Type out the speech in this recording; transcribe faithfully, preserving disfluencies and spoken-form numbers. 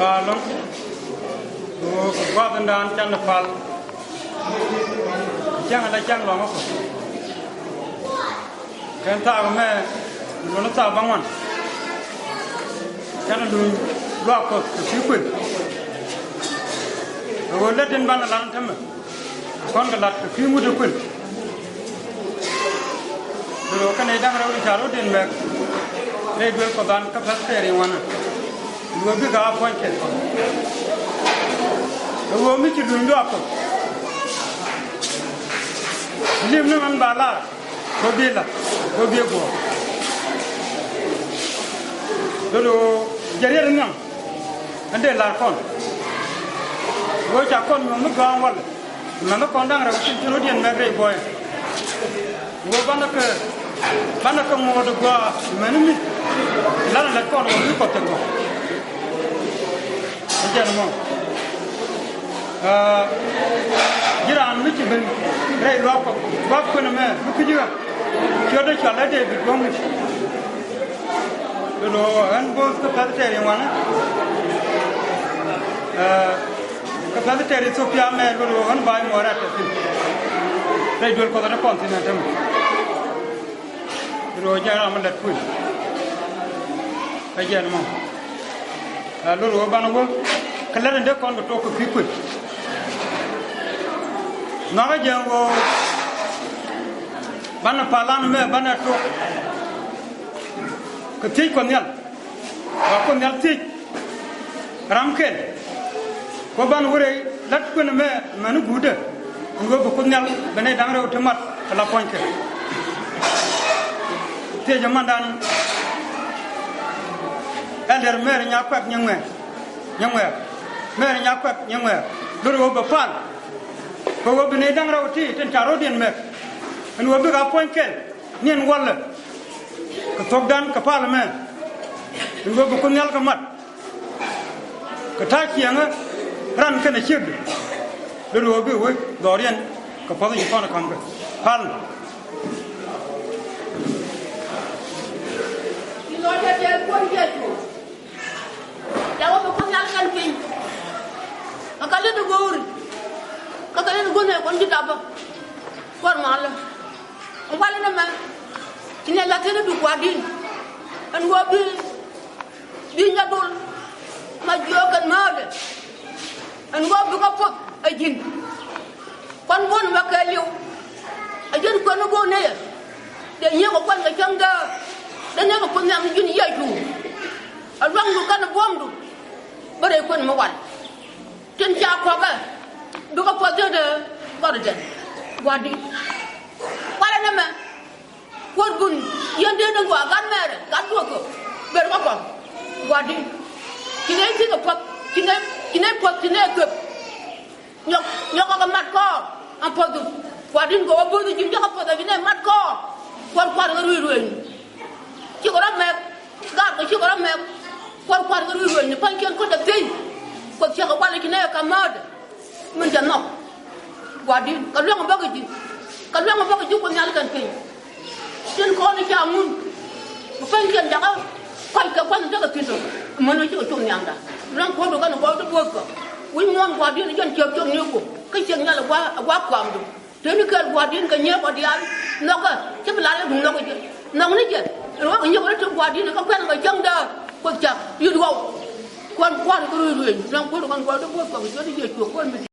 Pal lɔ̱ŋ, ɣöö kɛ gua̱a̱th in daan canɛ pal. Cäŋ ala cäŋ lɔ̱ŋ ɛ kɔ. Kɛn thaak mɛ, luɔ̱n thaak bäŋuan. Canɛ luny luaak Kuɔth kɛ kui̱ kuël. Ɣöö lät in banɛ lat in tämɛ, kɔn kɛ lat kɛ kui̱ ŋut ɛ kuël. Duŋ ɣöö kɛn nɛy da̱ŋ rɛw in ca ro̱diɛn mɛk rɛy duel Kuɔth an kä Pɛth tɛɛr in wanɛ. Duŋ ɣöö bikɛ a puɔ̱ny kɛl. Ɛ ɣöö mi ci luny luaak Kuɔth, li̱em ni ɣän ba lar, ɣöö bi la̱t, ɣöö bi guɔ̱ɔ̱r. Duŋ ɣöö jɛ riet in nhiam, ɛn dee lar kɔn. Ɣöö ca kɔn nyuɔ̱th mi gɔ̱a̱ŋ walɛ. Mɛn ni kɔn da̱ŋ rɛw tin ci ro̱diɛn mɛk rɛy buɔyɛ. Ɣöö banɛ kɛ, banɛ kɛ ŋuɔ̱t ɛ gɔaa mɛn ni mi. Lanɛ lät kɔn ɣöö mi Kuɔth te gɔ̱a̱r. Ɛ jɛn mɔ. Aa, ji̱ raan mi ci ben rɛy luaak Kuɔth, luaak kuën ɛmɛ mi kui̱c ɣä. Ciötdɛ cɔal ɛ David Goŋ. Duŋ ɣöö ɣän bo̱o̱th kä Pɛth tɛɛr in wanɛ. Aa, Kä Pɛth tɛɛr Ithiopia mɛ, luɔt ɣöö ɣän ba i̱ muɔɔr rɛ̈t kɛ thi̱n. Rɛy duel Kuɔth ɛ te kɔn thi̱n ɛn tämɛ. Luɔt ɣöö jɛn ram mi lät kuël. Ɛ jɛn mɔ. Ɛ luɔt ɣöö banɛ wä kä lät in dee kɔn kɛ tok kɛ kui̱ kuël. Nhɔakä jɛn ɣöö banɛ pal an mɛ banɛ tok kɛ thiec Kuɔth Nhial. Wa Kuoth Nhial thiec ram kɛl. Kɛ ɣöö banɛ wä rɛy lät kuën ɛmɛ, mɛn ni guutdɛ. Ɛn ɣöö bi Kuoth Nhial, bi nɛy da̱ŋ rɛw ti mat kɛ la puɔ̱nykɛ. Thiecɛ mandan Elder Mary Nyakuɛk Nyaŋuɛɛr, Nyaŋuɛɛr. Mary Nyakuɛk Nyaŋuɛɛr. Luɔt ɣöö bɛ pal. Kɛ ɣöö bi nɛy da̱ŋ rɛw ti tin ca ro̱diɛn mɛk, ɛn ɣöö bikɛ a puɔ̱ny kɛl niɛn walɛ kɛ thokdan kɛ pal ɛmɛ. Ɛn ɣöö bi Kuoth Nhial kɛ mat kɛ ta̱a̱ ciɛŋä ran kɛnɛ ciekdɛ. Luɔt ɣöö bi wec dhɔriɛn kɛ puɔ̱th in ci kɔn ɛ ka̱m kɛ pal. Ca wä bi Kuoth Nhial kɛn piny. Kä kɛ lät i̱ go̱o̱ri. Kä kɛ lät i̱ go̱o̱ri ɛ kɔn ji̱ dapä. Kuäär malä. Ɛn walɛ nɛmɛ, ci nɛy la̱th thi̱n i̱ duk Gua̱a̱r di̱n. Ɛn ɣöö bi, bi nyadol ma jiök kɛn määtdɛ. Ɛn ɣöö bikɛ puɔth ɛ ji̱n. Kuan buɔ̱n ɛmɛ kɛɛliw. Ɛ jɛn kuɛn ni go̱o̱r nɛy ɛ. Dee nyiek ɛ kuan kɛ cäŋ däär. Dee nɛy kɛ Kuoth Nhial ni ji̱n Yecu. Ɛ luaŋdu kɛnɛ buɔ̱mdu. Bä rɛy kuɛn mi wal. Tin ca kɔkɛ. Bikɛ puɔth tetdɛ gɔ̱rdan. Gua̱a̱r di̱n. Walɛ nɛmɛ. Kuäär bun yɛn dee ni gɔaa gat mɛrɛ gat duɔ̱ɔ̱k kɛ ber kä kɔn. Gua̱a̱r di̱n. Ci nɛy thi̱n kɛ puɔth, ci nɛy, ci nɛy puɔth, ci nɛy kep. Nyɔk, nyɔk kɛ mat kɔɔr. Ɛn puɔth du. Gua̱a̱r di̱n kɛ wä bo̱o̱th ji̱n nyɔk kɛ puɔth ɛ bi nɛy mat kɔɔr. Kuäär kua̱r kɛ ruëëc ruëëc ni. Cikɛ rɔ mɛk. Gaat kɛ cikɛ rɔ mɛk. Kuäär kua̱r kɛ ruëëc ruëëc ni. Pa̱nykiɛn kuändɛ thiey. Kuoth cɛ kɛ walɛ ci nɛy kɛ määtdɛ. Min cɛ nhɔk. Gua̱a̱r di̱n. Kɛ luäŋ bäkɛ ji̱. Kɛ luäŋ bäkɛ ji̱ Kuoth Nhial kɛn piny. Tin kɔn i̱ ca ŋun. Bi pa̱nykiɛn jakä kɔc kɛ kua̱n tekɛ thi̱n tɔ. Män ɣöö cikɛ cop nhiamda. Luaŋ kuäärdu kɛnɛ gɔɔydu buɔ̱thkɔ. Wi̱c muɔ̱ɔ̱n Gua̱a̱r di̱n jɛn ciöp cop ni ku. Kä ciek nhial ɛ gua̱a̱, ɛ gua̱a̱ kua̱a̱mdu. Tëë ni kɛɛl Gua̱a̱r di̱n kɛ nyiee kɔ diaal. Nhɔkɛ. Cä bi lar ɛ duŋ nhɔkɛ jɛ. Nhɔk ni jɛ. Ɛn ɣöö kɛ nyiek rɔ ti Gua̱a̱r di̱n kä kuɛn kɛ cäŋ däär. Kuoth cak. Yut ɣɔw. Kuäär, kuäär kɛ ruëëc ruëëc. Luaŋ kuäärdu kɛnɛ gɔɔydu buɔ̱thkɔ. Kɛ ciötdu Yecu kuäär mi.